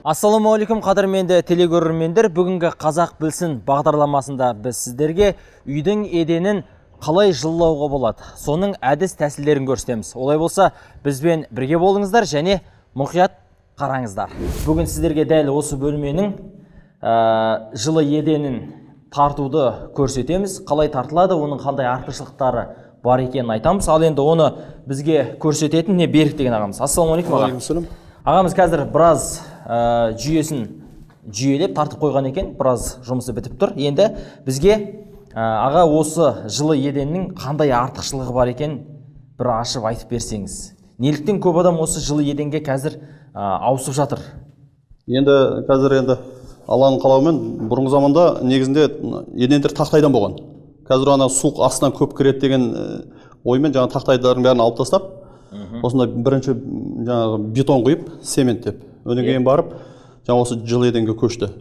Ассалаумағалейкум, қадірменді телекөрермендер. Бүгінгі «Қазақ білсін» бағдарламасында біз сіздерге үйдің еденін қалай жылылауға болады, соның әдіс тәсілдерін көрсетеміз. Олай болса, бізбен бірге болыңыздар және мұқият қараңыздар. Бүгін сіздерге дәл осы бөлменің жылы еденін тартуды көрсетеміз. Қалай тартылады, оның қандай артықшылықтары бар екенін айтамыз. Ал енді оны бізге көрсететін не Берік деген ағамыз. Ассалаумағалейкум, аға. Алейкум. Ағамыз қазір біраз жүйесін жүйелеп тартып қойған екен, біраз жұмысы бітіп тұр. Енді бізге аға, осы жылы еденнің қандай артықшылығы бар екен, бір ашып айтып берсеңіз. Неліктен көп адам осы жылы еденге қазір ауысып жатыр? Енді қазір, енді Алланың қалауымен, бұрынғы заманда негізінде едендер тақтайдан болған. Қазір ана суық астынан көп кіреді деген оймен жаңа тақтайлардың бәрін алып тастап, осындай бірінші жаңағы бетон құйып, цементтеп, одан кейін барып жаңа осы жылы еденге көшті.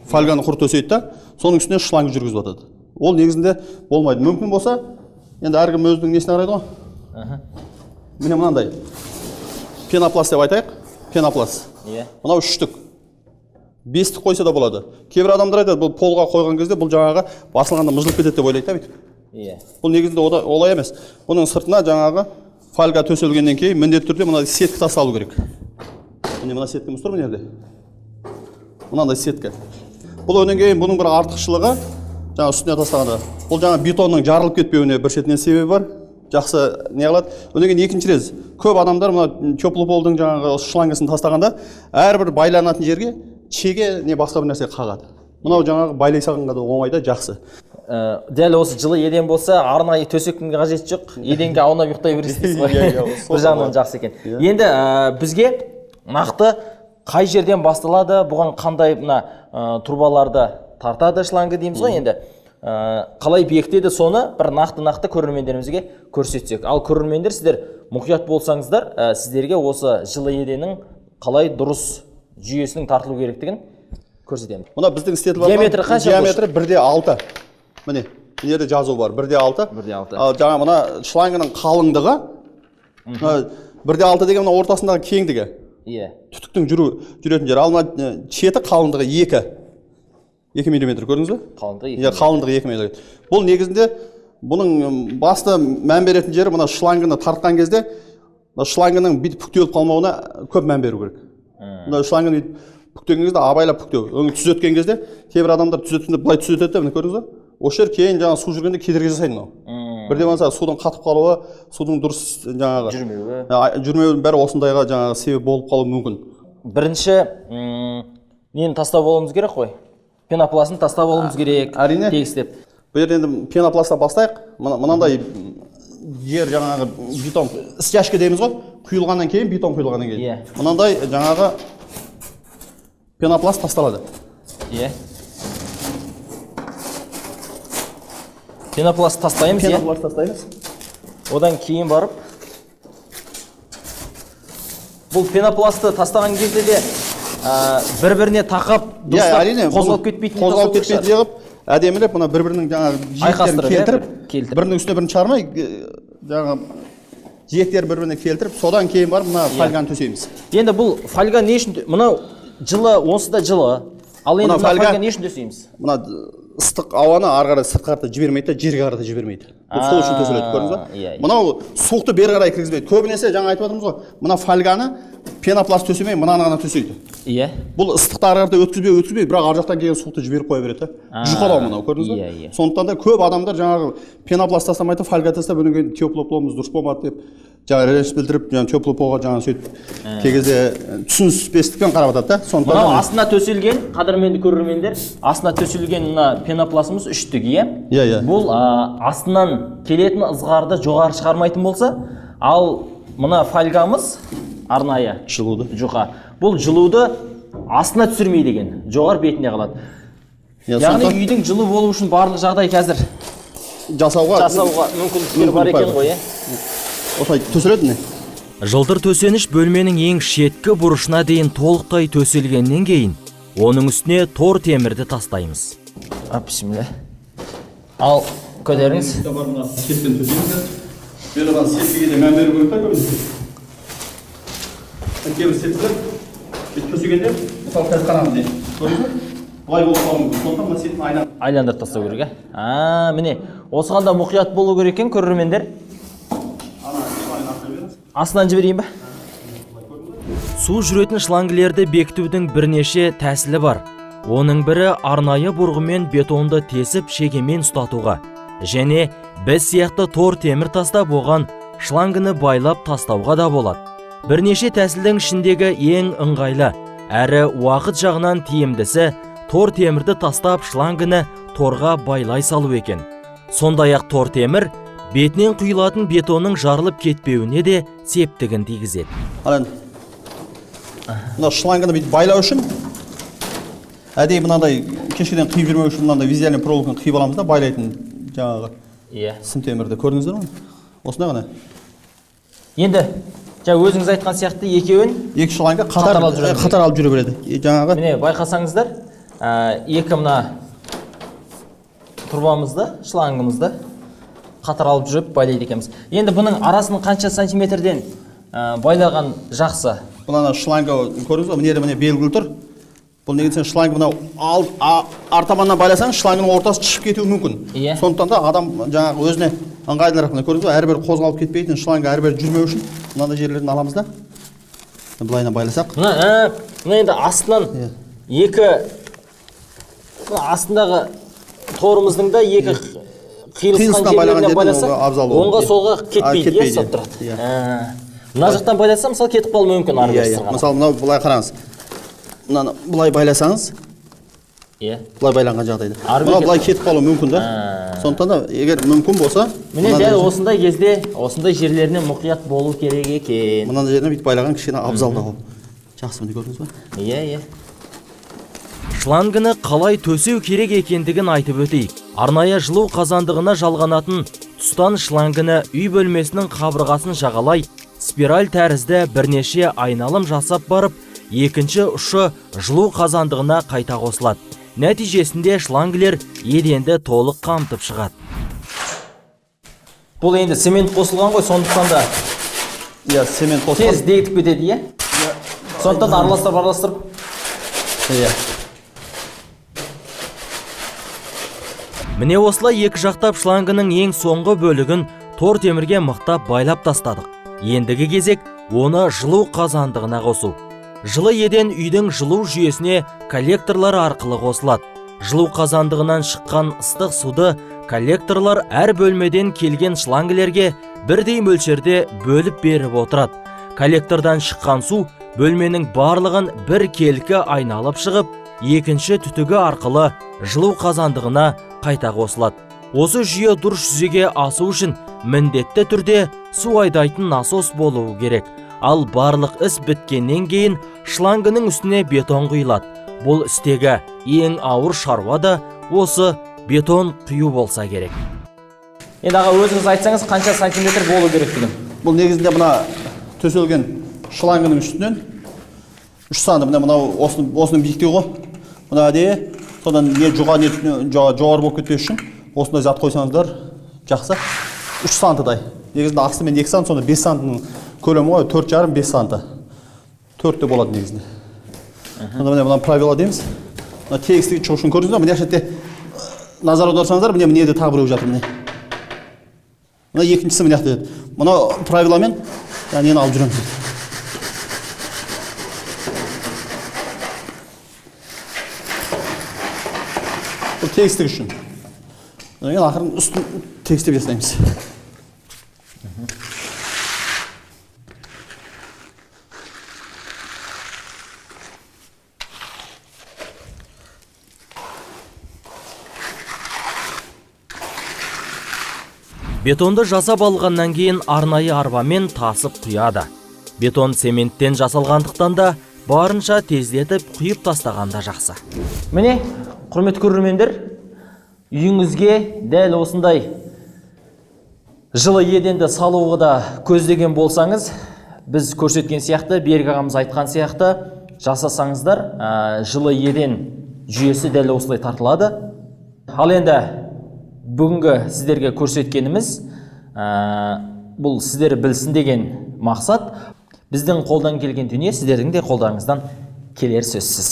Фольганы құр төсейді да, соның үстіне шланг жүргізіп жатады. Ол негізінде болмайды. Мүмкін болса, енді әркім өзінің несіне қарайды ғой. Міне, мынандай пенопласт деп айтайық, пенопласт. Мынау үштік, бестік қойса да болады. Кейбір адамдар айтады, бұл полға қойған кезде бұл жаңағы басылғанда мыжылып кетеді деп ойлайды да бүйтіп. Бұл негізінде олай емес. Бұның сыртына жаңағы фольга төселгеннен кейін міндетті түрде мына сетка тасталу керек. Міне, мына сеткамыз тұр мына жерде, мынандай сетка. Бұл одан кейін бұның бір артықшылығы, жаңа үстіне тастағанда, бұл жаңа бетонның жарылып кетпеуіне бір шетінен себебі бар, жақсы не қылады. Одан кейін екінші рет, көп адамдар мына теплый полдың жаңағы шлангысын тастағанда әрбір байланатын жерге шеге не басқа бір нәрсе қағады. Мынау жаңағы байлай салғанға да оңай да, жақсы. Дәл осы жылы еден болса, арнайы төсектің қажеті жоқ, еденге аунап ұйықтай бересіз дейсіз ғой. Иә, сол. Бір жағынан жақсы екен. Енді бізге нақты қай жерден басталады, бұған қандай мына трубаларды тартады, шлангі дейміз ғой енді, қалай бекітеді, соны бір нақты көрермендерімізге көрсетсек. Ал көрермендер, сіздер мұқият болсаңыздар, сіздерге осы жылы еденнің қалай дұрыс жүйесінің тартылу керектігін көрсетеміз. Мына біздің істетіліп жатқан Диаметрі қанша? Диаметрі 1,6. Міне, мына жерде жазу бар, 1,6. 1,6. Ал жаңа мына шлангының қалыңдығы, мына 1,6 деген мына ортасындағы кеңдігі, түтіктің жүретін жері. Ал мына шеті қалыңдығы 2 миллиметр, көрдіңіз бе? Қалыңдығы 2. Иә, қалыңдығы 2 миллиметр. Бұл негізінде бұның басты мән беретін жері, мына шлангыны тартқан кезде мына шлангының бүйтіп бүктеліп қалмауына көп мән беру керек. Мына шлангыны бүйтіп бүктеген кезде абайлап бүктеу. Оны түзеткен кезде кейбір адамдар түзеткенде былай түзетеді да, міне, көрдіңіз ба, осы жер кейін жаңағы су жүргенде кедергі жасайды. Мынау бірде болмаса судың қатып қалуы, судың дұрыс жаңағы жүрмеуі. Жүрмеуінің бәрі осындайға жаңағы себеп болып қалуы мүмкін. Бірінші нені тастап алуымыз керек қой, пенопластын тастап алуымыз керек. Әрине. Тегістеп. Бұл жерде енді пенопласттан бастайық. Мынандай жер, жаңағы бетон стяжка дейміз ғой, құйылғаннан кейін, бетон құйылғаннан кейін мынандай жаңағы пенопласт тасталады. Иә, пенопласт тастаймыз, иә. Пенопласт тастаймыз. Одан кейін барып бұл пенопластты тастаған кезде де бір біріне тақап, дұрыстап Әрине, қозғалып кетпейтін қозғалып тастау керек кетпейтіндей қылып, әдемілеп мына бір бірінің жаңағы жиектерін Айқастырып, иә, келтіріп, келтіріп. Бірінің үстіне бірін шығармай, жаңағы жиектерін бір біріне келтіріп, содан кейін барып мына фольганы төсейміз. Енді бұл фольга не үшін? Мынау жылы, онсыз да жылы. Ал енді Мына мына фольга- фольга не үшін төсейміз? Мына ыстық ауаны ары қарай сыртқа қарата жібермейді да, жерге қарата жібермейді. Бұл сол үшін төселеді, көрдіңіз ба? Иә, иә. Мынау суықты бері қарай кіргізбейді. Көбінесе жаңа айтып жатырмыз ғой, мына фольганы пенопласт төсемей, мынаны ғана төсейді. Бұл ыстықты ары қарата өткізбей, бірақ ар жақтан келген суықты жіберіп қоя береді да. Жұқалау мынау, көрдіңіз ба? Иә. Сондықтан да көп адамдар жаңағы пенопласт тастамайды да, фольга тастап, одан кейін теплый полымыз дұрыс болмады деп жаңағы реніш білдіріп, жаңағы теплый полға жаңағы сөйтіп кей кезде түсініспестікпен қарап жатады да. Сондықтан Мынау да астына төселген, қадірменді көрермендер, астына төселген мына пенопластымыз үштік, иә? Иә. Бұл астынан келетін ызғарды жоғары шығармайтын болса, ал мына фольгамыз арнайы жылуды жұқа. Бұл жылуды астына түсірмейді екен, жоғары бетіне қалады. Иә, Яғни сондықтан үйдің жылы болу үшін барлық жағдай қазір жасауға жасауға мүмкіндіктер бар мүмкіндік екен бар. ғой, иә. Осылай төселеді, міне. Жылтыр төсеніш бөлменің ең шеткі бұрышына дейін толықтай төселгеннен кейін оның үстіне тор темірді тастаймыз. А, бісміллә. Ал көтеріңіз. Бар, мына сетпен төсейміз. Бері ана сеткіге де мән беру керек та көбінесе. Кейбір сеткілер Бүйтіп төсегенде, мысалы, қазір қараңыз, міне, көрдіңіз бе, былай болып қалуы мүмкін. Сондықтан мына сетін айналып Айландырып тастау керек, иә. А, міне, осыған да мұқият болу керек екен, көрермендер. Ана шлангын астына жіберіңіз. Астынан жіберейін ба? Су жүретін шлангілерді бекітудің бірнеше тәсілі бар. Оның бірі арнайы бұрғымен бетонды тесіп, шегемен ұстатуға және біз сияқты тор темір тастап, оған шлангіні байлап тастауға да болады. Бірнеше тәсілдің ішіндегі ең ыңғайлы әрі уақыт жағынан тиімдісі тор темірді тастап, шлангіні торға байлай салу екен. Сондай ақ тор темір бетінен құйылатын бетонның жарылып кетпеуіне де септігін тигізеді. Ал енді мына шлангыны бүйтіп байлау үшін әдейі мынандай кешеден қиып жүрмеу үшін мынандай визуальный проволоканы қиып аламыз да, байлайтын жаңағы сым темірді көрдіңіздер ме, осындай ғана. Енді жаңа өзіңіз айтқан сияқты екеуін екі шланга қатар, қатар алып жүре қатар алып жүре береді. Жаңағы Міне, байқасаңыздар, екі мына трубамызды, шлангымызды қатар алып жүріп байлайды екенбіз. Енді бұның арасын қанша сантиметрден байлаған жақсы? Бұл ана шланга, көрдіңіз ғой, мына жерде, міне, белгілі тұр. Бұл неге десең, шланг мынау арт табаннан байласаңыз, шлангының ортасы шішіп кетуі мүмкін. Сондықтан да адам жаңағы өзіне ыңғайлырақ, мына көрдіңіз ғой, әрбір қозғалып кетпейтін, шланг әрбір жүрмеу үшін мынандай жерлерін аламыз да, былайынан байласақ. Мына енді астынан екі, мына астындағы торымыздың да екі қиылысқан Қиылысынан байлаған жерлерінен жерден байласақ, оңға абзал ол. оңға солға кетпейді, кетпейді, ұстап тұрады. Иә. Мына жақтан байласа, мысалы, кетіп қалуы мүмкін ары бері сырғанап. Мысалы, мынау былай қараңыз, мынаны былай байласаңыз, былай байланған жағдайда Ары бері мынау былай кетіп кетіп қалуы мүмкін да. Сондықтан да егер мүмкін болса, Міне, мынандай дәл осындай кезде осындай жерлеріне мұқият болу керек екен. Мынандай жеріне бүйтіп байлаған кішкене абзалдау, жақсы. Міне, көрдіңіз ба? Иә. Шлангыны қалай төсеу керек екендігін айтып өтейік. Арнайы жылу қазандығына жалғанатын тұстан шлангыны үй бөлмесінің қабырғасын жағалай спираль тәрізді бірнеше айналым жасап барып, екінші ұшы жылу қазандығына қайта қосылады. Нәтижесінде шлангілер еденді толық қамтып шығады. Бұл енді цемент қосылған ғой, сондықтан да Иә, цемент қосылған. тез дегітіп кетеді, иә? Сондықтан да араластырып, араластырып. Иә. Міне, осылай екі жақтап шлангының ең соңғы бөлігін тор темірге мықтап байлап тастадық. Ендігі кезек оны жылу қазандығына қосу. Жылы еден үйдің жылу жүйесіне коллекторлар арқылы қосылады. Жылу қазандығынан шыққан ыстық суды коллекторлар әр бөлмеден келген шлангілерге бірдей мөлшерде бөліп беріп отырады. Коллектордан шыққан су бөлменің барлығын бір келкі айналып шығып, екінші түтігі арқылы жылу қазандығына қайта қосылады. Осы жүйе дұрыс жүзеге асу үшін міндетті түрде су айдайтын насос болуы керек. Ал барлық іс біткеннен кейін шлангының үстіне бетон құйылады. Бұл істегі ең ауыр шаруа да осы бетон құю болса керек. Енді, аға, өзіңіз айтсаңыз, қанша сантиметр болу керектігін. Бұл негізінде мына төселген шлангының үстінен 3 санты, міне, мынау осының биіктігі ғой мына әдейі. Содан не жұға, не жоғары болып кетпес үшін осындай зат қойсаңыздар жақсы. 3 сантыдай негізінде, астымен 2 сант, сонда 5 сантының көлемі ғой, 4,5-5 санты, 4 те болады негізінде. Сонда міне, мына правило дейміз, мына тегістігі шығу үшін. Көрдіңіз ба, мына жерде назар аударсаңыздар, міне, мына жерде тағы біреу жатыр, міне, мына екіншісі мына жақта жатыр. Мынау правиламен жаңағы нені алып жүреміз. Бұл тегістік үшін. Одан кейін ақырын үстін тегістеп жасаймыз. Бетонды жасап алғаннан кейін арнайы арбамен тасып құяды. Бетон цементтен жасалғандықтан да барынша тездетіп құйып тастаған да жақсы. Міне, құрметті көрермендер, үйіңізге дәл осындай жылы еденді салуға да көздеген болсаңыз, біз көрсеткен сияқты, Берік ағамыз айтқан сияқты жасасаңыздар, жылы еден жүйесі дәл осылай тартылады. Ал енді бүгінгі сіздерге көрсеткеніміз, бұл сіздер білсін деген мақсат. Біздің қолдан келген дүние сіздердің де қолдарыңыздан келер сөзсіз.